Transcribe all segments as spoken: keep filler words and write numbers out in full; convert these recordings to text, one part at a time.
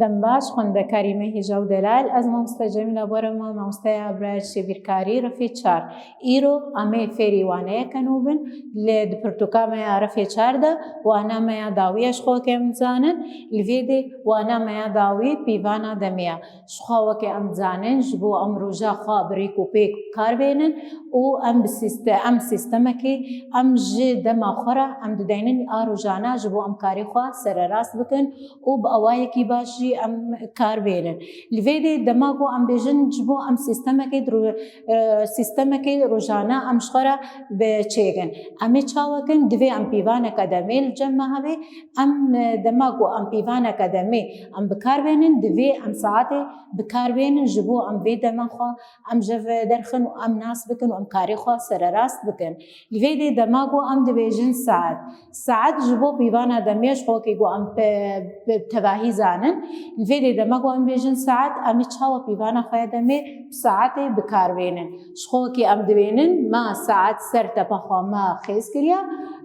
Dem baş, xwendekarî me hêja û delal. Ez mamoste Cemîla Borema, mamosteya Ebrayerşê Bîrkarî, refê çar. Îro em ê fêrî waneyeke nû bin. Li di pirtûka me ya refê çar de wana me ya dawî ye, ji xwe weke em dizanin. Li vê dê wana me ya dawî pîvana demê ye. Ji xwe weke em dizanin, ji bo em roja xwe bi rêk û pêk bi kar bênin û em bi sîste-, em sîstemekê, em ji dema xwe re em dideynin a rojane ji bo em karê xwe sererast bikin û bi awayekî baş jî em kar bênin. Li vê dê dema ku em bêjin ji bo em sîstemekê di ro-, e, sîstemekê rojane em ji xwe re bi çêkin. Em ê çawa kin? Divê em pîvaneke demê li cem me hebe. Em, e, dema ku em pîvaneke demê em bi kar bênin, divê em saetê bi kar bênin ji bo em vê dema xwe em ji ve derxin û em nas bikin û em karê xwe sererast bikin. Li vê dê dema ku em dibêjin saet. Saet ji bo pîvana demê ji xwe wekî ku em pe-, bi tevahî zanin. Li vê dê dema ku em bêjin saet, em ê çawa pîvana xwe ya demê bi saetê bi kar bênin. Ji xwe wekî em dibênin, me saet ser tepa xwe me xêz kiriye,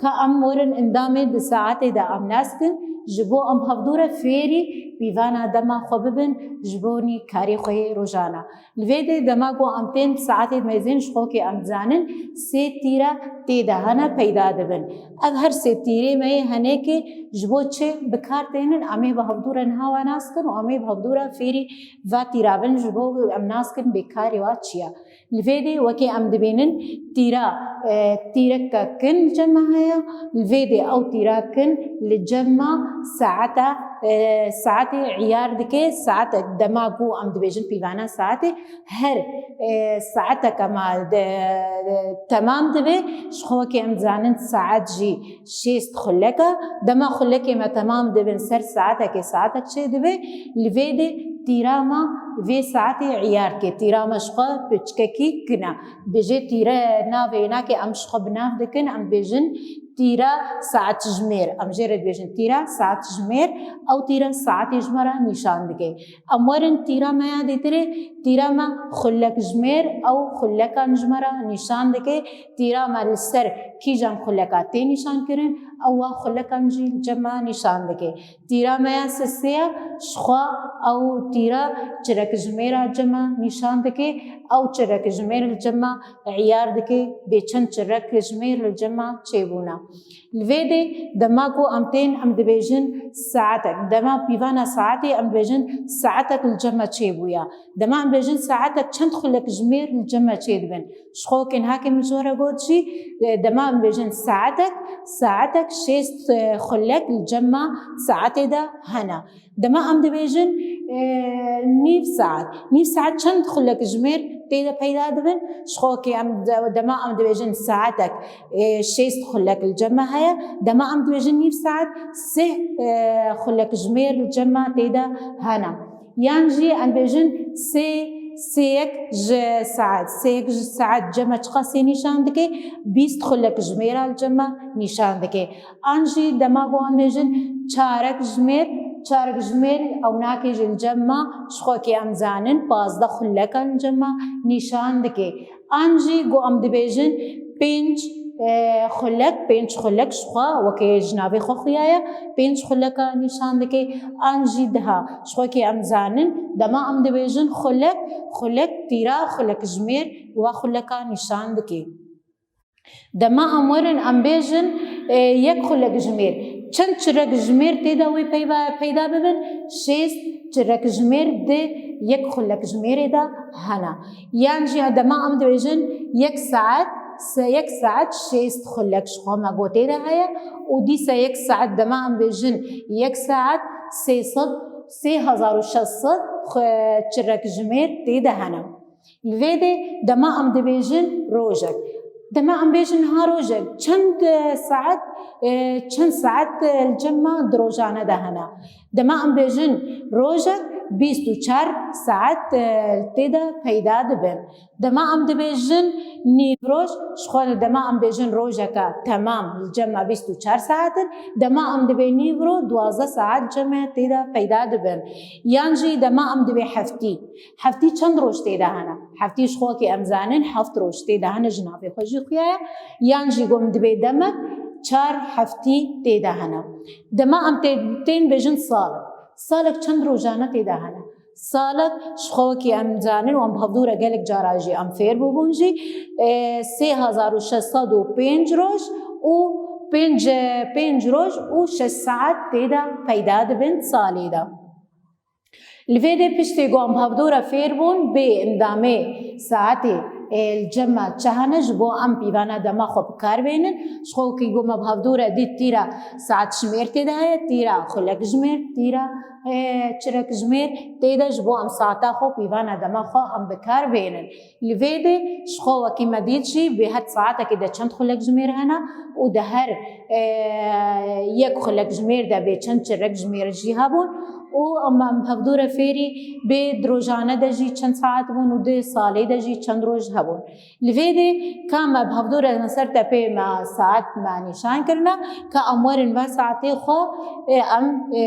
ka em werin endamê di saetê de em nas kin, ji bo em hevdû re fêrî pîvana dema xwe bibin, ji bo nî karê xwe yê rojana. Li vê dê dema ku em tên saetê mêzên ji xwe wekî em dizanin, sê tîra tê de hene peyda dibin. Ev her sê tîrê me yê henêkê ji bo çi bi kar tênin, em ê bi hevdû re niha we nas kin û em ê bi hevdû re fêrî va tîra bin ji bo em nas kin bêkarî wa çi ye. Li vê dê wekî em dibînin tîra, e, tîreke kin li cem me heye, li vê dê ew tîra kin li cem me saeta, e, saetê îyar dike, saetek dema ku em dibêjin pîvana saetê, her, e, saeteke me de, de temam dibe, ji xwe wekî em dizanin saet jî şêst xulek e. Dema xulekê me temam dibin, ser saetekê saetek çê dibe, li vê dê tîra me vê saetê îyar dike. Tîra me ji xwe piçkekî kin e. Bêjê tîre navê wênakê em ji xwe bi nav dikin, em bêjin tîra saetjimêr. Em jê re dibêjin tîra saetjimêr. Ew tîra saetê ji me re nîşan dike. Em werin tîra me ya dêtirê, tîra me xulekjimêr, ew xulekan ji me re nîşan dike. Tîra me li ser kîjan xuleka tê nîşan kirin, ew wa xulekan jî li cem me nîşan dike. Tîra me ya sisê ya ji xwe ew tîra çirekjimêra cem me nîşan dike, ew çirekjimêr li cem me îyar dike, bê çend çirekjimêr li cem me çêbûne. Li vê dê dema ku em tên, em dibêjin saetek. Dema pîvana saetê em dibêjin saetek li cem me çêbûye. Dema em bêjin saetek çend xulekjimêr li cem me çêdibin. Ji xwe wekî niha ke min ji we re got jî, e, dema em bêjin saetek, saetek şêst, e, xulek li cem me saetê de hene. Dema em dibêjin, e, nîv saet. Nîv saet çend xulekjimêr tê de peyda dibin? Ji xwe wekî em de-, dema em dibêjin saetek, e, şêst xulek li cem me heye. Dema em dibêjin nîv saet, sê, e, xulekjimêr li cem me tê de hene. Yan jî em bêjin sê, sê yek ji saet. Sê yek ji saet cem me çiqasê nîşan dike? Bîst xulekjimêra li cem me nîşan dike. An jî dema ku em bêjin çarekjimêr, çarekjimêr ew nake jî li cem me, ji xwe wekî em zanin, pazdeh xulekan li cem me nîşan dike. An jî ku em dibêjin pênc, e, xulek, pênc xulek ji xwe weke ji navê xwe xuya ye, pênc xuleka nîşan dike. An jî diha, ji xwe wekî em zanin, dema em dibêjin xulek, xulek tîra, xulekjimêr wa xuleka nîşan dike. Dema em werin, em bêjin, e, yek xulekjimêr. Çend çirekjimêr tê de wê peyva-, peyda bibin? Şêst çirekjimêr di yek xulekjimêrê de hene. Yan jî dema em dibêjin yek saet, se-, yek saet şêst xulek ji xwe me got tê de heye û dîsa yek saet dema em bêjin yek saet sê sed, sê hezar û şeş sed xwe-, çirekjimêr tê de hene. Li vê dê dema em dibêjin rojek. Dema em bêjin niha rojek, çend, e, saet, e, çend saet, e, li cem me di rojane de hene? Dema em bêjin rojek, bîst û çar saet, e, tê de peyda dibin. Dema em dibêjin nîvroj, ji xwe dema em bêjin rojeke temam li cem me bîst û çar saet in, dema em dibê nîvro duwazdeh saet cem me tê de peyda dibin. Yan jî dema em dibê heftî. Heftî çend roj tê de hene? Heftî ji xwe wekî em zanin, heft roj tê de hene, ji navê xwe jî xuya ye. Yan jî ku em dibê demek, çar heftî tê de hene. Dema em tê-, tên bêjin sal. Salek çend rojane tê de hene? Salek ji xwe wekî em zanin û em bi hevdû re gelek cara jî em fêr bûbûn jî, e, sê hezar û şeş sed û pênc roj û pênc, pênc roj û şeş saet tê de peyda dibin salê de. Li vê de piştî ku em bi hevdû re fêr bûn, bê endamê saetê, e, li cem me çi hene ji bo em pîvana dema xwe bi kar bênin. Ji xwe wekî ku me bi hevdû re dît tîra saet jimêr tê de heye, tîra xulek jimêr, tîra, e, çirek jimêr tê de ji bo em saeta xwe pîvana dema xwe em bi kar bênin. Li vê de ji xwe wekî me dît jî bê her saetekê de çend xulek jimêr hene û di her, e, yek xulek jimêr de bê çend çirek jimêr jî hebûn û em, em hevdû re fêrî bê di rojane de jî çend saet bûn û di salê de jî çend roj hebûn. Li vê de ka me bi hevdû re li ser tepê me saet me nîşan kirine, ka em werin ve saetê xwe, e, em, e,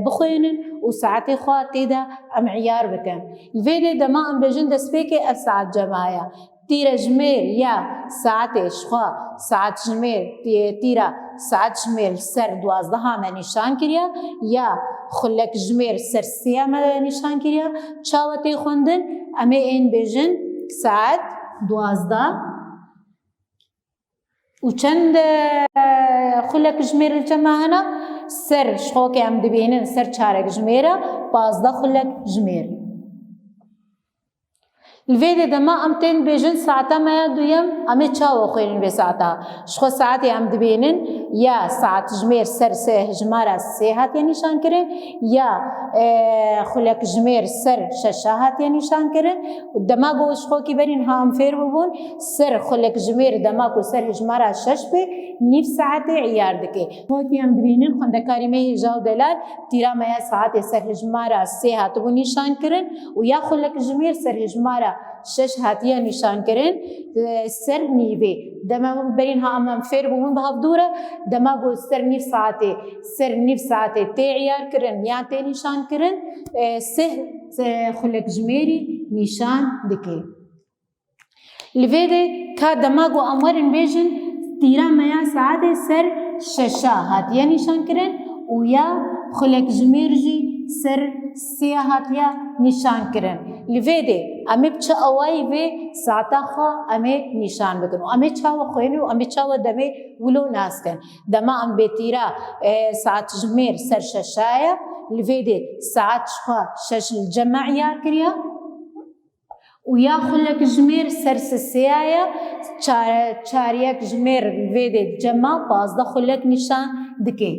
bixwênin û saetê xwe tê de em îyar bikin. Li vê de dema em bêjin destpêkê ev saet cema ye. Tîrejimêr ya saetê ji xwe, saet jimêr, tî-, tîra saet jimêr li ser duwazdeh me nîşan kiriye, ya xulek jimêr ser sê me nîşan kiriye. Çawa tê xwendin? Em ê ên bêjin saet duwazdeh. Û çend, e, xulek jimêr li cem me hene? Ser, ji xwe ke em dibînin, ser çarek jimêr e, pazdeh xulek jimêr. Li vê de dema em tên bêjin saeta me ya duyem, em ê çawa xwênin vê saeta? Ji xwe saetê em dibînin, ya saet jimêr ser sê, hejmara sê hatiye nîşan kirin, ya, e, xulek jimêr ser şeşa hatiye nîşan kirin. Û dema ku ji xwe kî berî niha em fêr bibûn, ser xulek jimêr dema ku ser hejmara şeş be, nîv saetê îyar dike. Wekî em dibînin xwendekarî me hêja û delal, tîra me ya saetê ser hejmara sê hatibû nîşan kirin û ya xulek jimêr ser hejmara şeş hatiye nîşan kirin, e, ser nîvê. Dema berî niha em, em fêr bûbûn bi hevdû re, dema ku ser nîv saetê, ser nîv saetê tê îyar kirin yan tê nîşan kirin, e, sê, e, xulek jimêrî nîşan dike. Li vê de ka dema ku em werin bêjin, tîra me ya saetê ser şeşa hatiye nîşan kirin û ya xulek jimêr jî ser sê hatiye nîşan kirin. Li vê de em ê bi çi awayî vê saeta xwe em ê nîşan bikin û em ê çawa xwênin û em ê çawa demê wilo nas kin. Dema em bê tîra, e, saet jimêr ser şeşa ye, li vê de saet ji xwe şeş li cem me îyar kiriye. Û ya xulek jimêr ser sisêya ye, çar-, çaryek jimêr vê dê cema pazdeh xulek nîşan dike.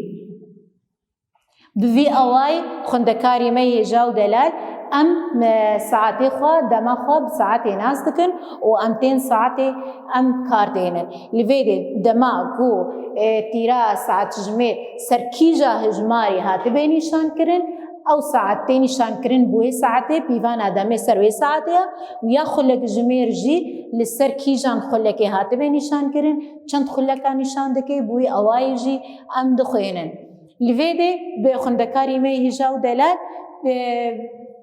Bi vî awayî xwendekarî me hêja û delal, em, e, saetê xwe, dema xwe bi saetê nas dikin û em tên saetê em kar tênin. Li vê dê dema ku, e, tîra saet jimêr ser kîja hejmarê hatibe nîşan kirin, ew saet tê nîşankirin bi wê saetê, pîvana demê ser wê saetê ye û ya xulek jimêr jî li ser kîjan xulekê hatibe nîşankirin, çend xuleka nîşan dike, bi wê awayî jî em dixwênin. Li vê dê bi xwendekarî me hêja û delal, e,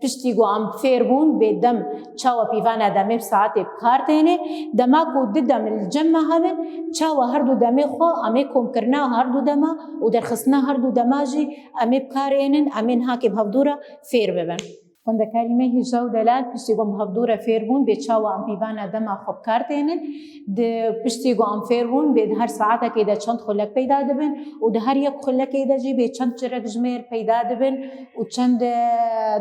piştî ku em fêr bûn bê dem çawa pîvana demê bi saetê bi kar têne, dema ku du dem li cem me hebin, çawa her du demê xwe em ê komkirina her du dema û derxistina her du dema jî em ê bi kar ênin, em ê niha kê bi hevdû re fêr bibin. Xwendekarî me hêja û delal piştî ku em bi hevdû re fêr bûn, bê çawa em pîvana dema xwe bi kar tênin, di piştî ku em fêr bûn, bê di her saetekê de çend xulek peyda dibin û di her yek xulekê de jî bê çend çirek jimêr peyda dibin û çend, e,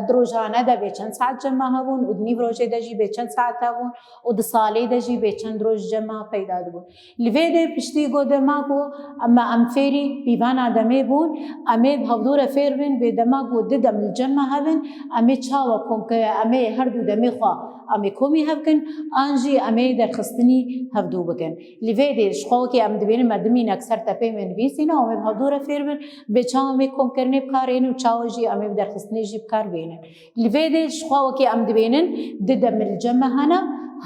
di rojane de bê çend saet cema hebûn û di nîv rojê de jî bê çend saet hebûn û di salê de jî bê çend roj cema peyda dibûn. Li vê de piştî ku dema ku em, em fêrî pîvana demê bûn, em ê bi hevdû re fêr bin, bê dema ku du dem li cem me hebin, em ê çawa kom ke em ê her du demê xwe em ê komî hev kin, an jî em ê derxistinî hevdû bikin. Li vê de ji xwe wekî em dibînin me dimînek ser tepê me nivîsîne, em ê bi hevdû re fêr bin, bê çawa em ê komkirinê bi kar ênin û çawa jî em ê bi derxistinê jî bi kar bênin. Li vê de ji xwe wekî em dibînin, du dem li cem me hene,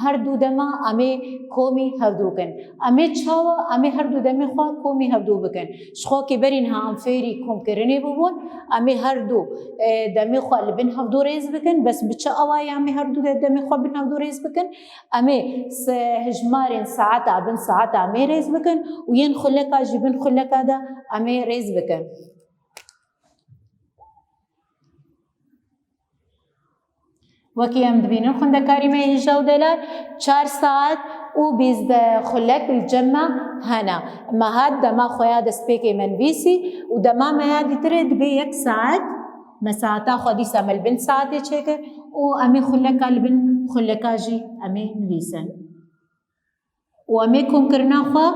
her du dema em ê komî hevdû kin. Em ê çawa, em ê her du demê xwe komî hevdû bikin. Ji xwe wekî berî niha em fêrî komkirinê bûbûn, em ê her du, e, demê xwe li bin hevdû rêz bikin. Bes bi çi awayî em ê her du de-, demê xwe bin hevdû rêz bikin? Em ê se-, hejmarên saeta bin saeta em ê rêz bikin û yên xuleka jî bin xuleka de em ê rêz bikin. Wekî em dibînin xwendekarî me hêja û delal, çar saet û bîst xulek li cem me hene. Me hat dema xwe ya destpêkê me nivîsî û dema me ya dîtirê dibê yek saet, me saeta xwe dîsa me li bin saetê çêkir û em ê xuleka li bin xuleka jî em ê nivîsin. Û em ê komkirina xwe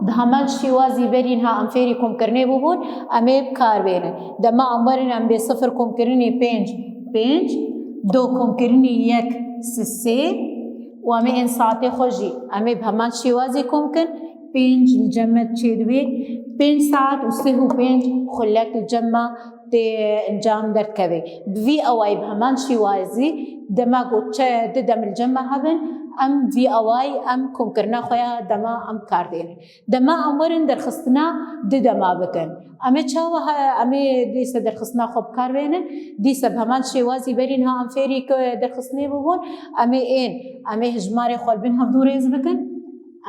di heman şêwazî berî niha em fêrî komkirinê bûbûn, em ê bi kar bênin. Dema em werin em bê sifir komkirinî pênc, pênc, do komkirinî yek, sê, sê û em ê ên saetê xwe jî em ê bi heman şêwazî kom kin. Pênc li cem me çê dibê, pênc saet û sih û pênc xulek li cem me tê encam derdikeve. Bi vî awayî bi heman şîwazî dema ku çi du dem li cem me hebin, em vî awayî em komkirina xwe ya dema em kar dênin. Dema em werin derxistina du dema bikin. Em ê çawa he-, em ê dîsa derxistina xwe bi kar bênin? Dîsa bi heman şêwazî berî niha em fêrî ku derxistinê bûbûn, em ê ên, em ê hejmarê xwe li bin hevdû rêz bikin.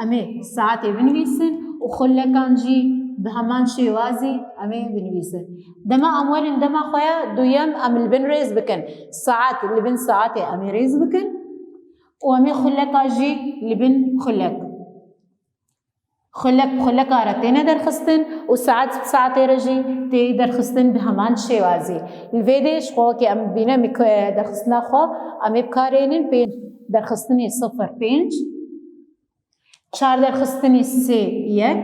Em ê saetê binivîsin û xulekan jî bi heman şêwazî em ê binivîsin. Dema em werin dema xwe ya duyem em li bin rêz bikin. Saet li bin saetê em ê rêz bikin û em ê xuleka jî li bin xulek. Xulek bi xuleka re têne derxistin û saet bi saetê re jî tê derxistin bi heman şêwazî. Li vê dê ji xwe wekî em bîne mîk-, derxistina xwe em ê bi kar ênin pê derxistinê sifir pênc. Çar derxistinî sê yek.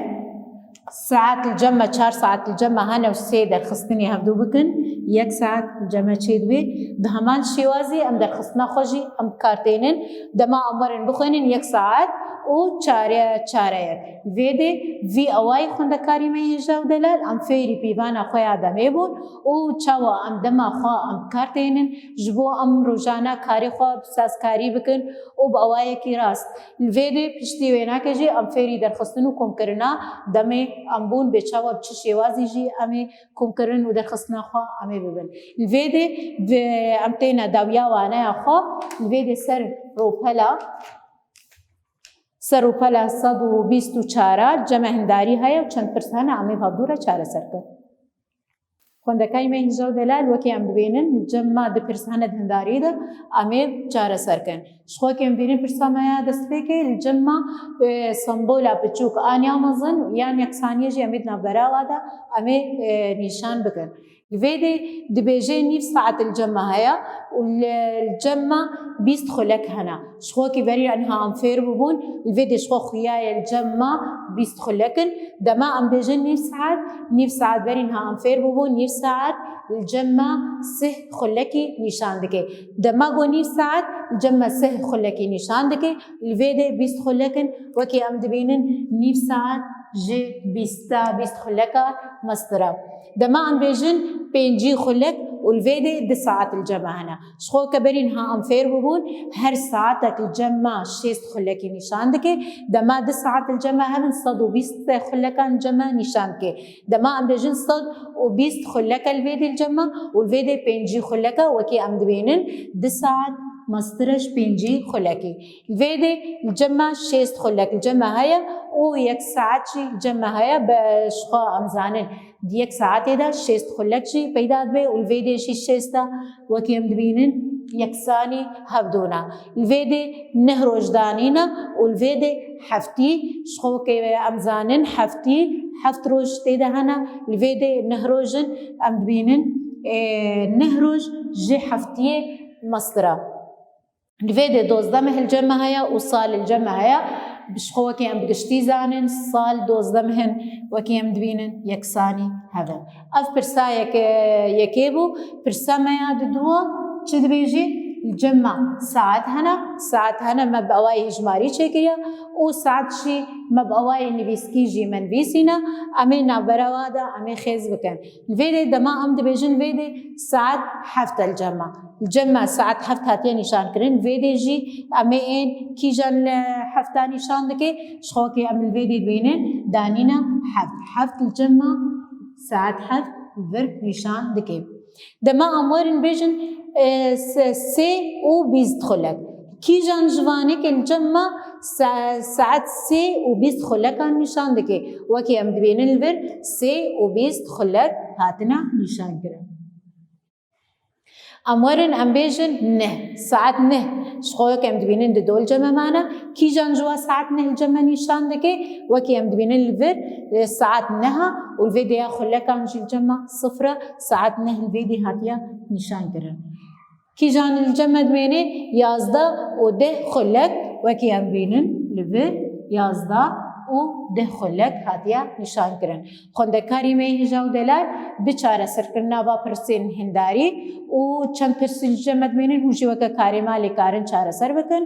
Saet li cem me, çar saet li cem me hene û sê derxistinî hevdû bikin, yek saet li cem me çêdibê. Bi heman şêwazî em derxistina xwe jî em bi kar tênin. Dema em werin bixwînin yek saet û çare, çare yek. Li vê dê vî awayî xwendekarî me hêja û delal, em fêrî pîvana xwe ya demê bûn û çawa em dema xwe em bi kar tênin, ji bo em rojane karê xwe bi sazkarî bikin û bi awayekî rast. Li vê dê piştî wênakê jî em fêrî derxistin û komkirina demê em bûn, bê çawa bi çi şêwazî jî em ê komkirin û derxistina xwe em ê bibin. Li vê dê bi-, em têne dawiya waneya xwe, li vê dê ser rûpela, ser rûpela sed û bîst û çar a cem me hindarî heye û çend pirs hene em ê bi hevdû re çareser kin. Xwendekayî me hêja û delal, wekî em dibînin, li cem me du pirs hene di hindarî de, em ê çareser kin. Ji xwe wekî em dibînin pirsa me ya destpêkê, li cem me, e, sembola piçûk an ya mezin yan yeksaniyê jî em ê di navbera wa de, em ê, e, nîşan bikin. Li vê dê dibêje nîv saet li cem me heye û li, li cem me bîst xulek hene. Ji xwe wekî berî niha em fêr bûbûn, li vê dê ji xwe xuyaye li cem me bîst xulek in. Dema em bêjin nîv saet, nîv saet berî niha em fêr bûbûn, nîv saet li cem me sih xulekî nîşan dike. Dema got nîv saet, li cem me sih xulekî nîşan dike. Li vê dê bîst xulek in, wekî em dibînin nîv saet ji bîsta, bîst xuleka mestir e. Dema em bêjin pêncî xulek û li vê dê du saet li cem me hene. Ji xwe ke berî niha em fêr bûbûn, her saetek li cem me şêst xulekî nîşan dike. Dema du saet li cem me hebin, sed û bîst xulekan li cem me nîşan dike. Dema em bêjin sed û bîst xuleke li vê dê li cem me û li vê dê pêncî xuleke, wekî em dibînin du saet mestir e ji pêncî xulekî. Li vê dê li cem me şêst xulek li cem me heye û yek saet jî li cem me heye, be ji xwe em zanin. Di yek saetê de şêst xulek jî peyda dibe û li vê dê jî şêst e, wekî em dibînin yeksanî hevdû ne. Li vê dê neh roj danîne û li vê dê heftî, ji xwe wekî em zanin heftî, heft roj tê de hene, li vê dê neh roj in, em dibînin, ê, neh roj ji heftiyê mestir e. Li vê dê dozdeh meh li cem me heye û sal li cem me heye. Bi ji xwe wekî em bi giştî zanin, sal dozdeh meh in, wekî em dibînin yeksanî hev in. Ev pirsa yek-, yekê bû. Pirsa me ya diduwa çi dibêjî? Li cem me saet hene, saet hene me bi awayê hejmarî çêkiriye û saet jî me bi awayê nivîskî jî me nivîsîne. Em ê navbera wa de em ê xêz bikin. Li vê dê dema em dibêjin vê dê saet heft e li cem me. Li cem me saet heft hatiye nîşankirin. Vê dê jî em ê ên kîjan li hefta nîşan dike? Ji xwe wekî em li vê dê dibînin, danîna heft. Heft li cem me saet heft vir nîşan dike. Dema em werin bêjin, e, se-, sê û bîst xulek. Kîjan ji vanê ke li cem me sa-, saet sê û bîst xulekan nîşan dike? Wekî em dibînin li vir sê û bîst xulek hatine nîşankirin. Em werin em bêjin neh, saet neh. Ji xwe wek em dibînin di dol ceme mane. Kîjan ji we saet neh li ceme nîşan dike? Wekî em dibînin li vir, e, saet neha û li vê dêya xulekan jî li cema sifre saet neh li vê dê hatiye nîşan kirin. Kîjan li ceme dimêne yazdeh û deh xulek, wekî em bînin li vir yazdeh û deh xulek hatiye nîşan kirin. Xwendekarî me hêja û delal bi çareserkirina va pirsên hindarî û çend pirsî li ceme dimênin hûn jî weke karê me lê karin çareser bikin.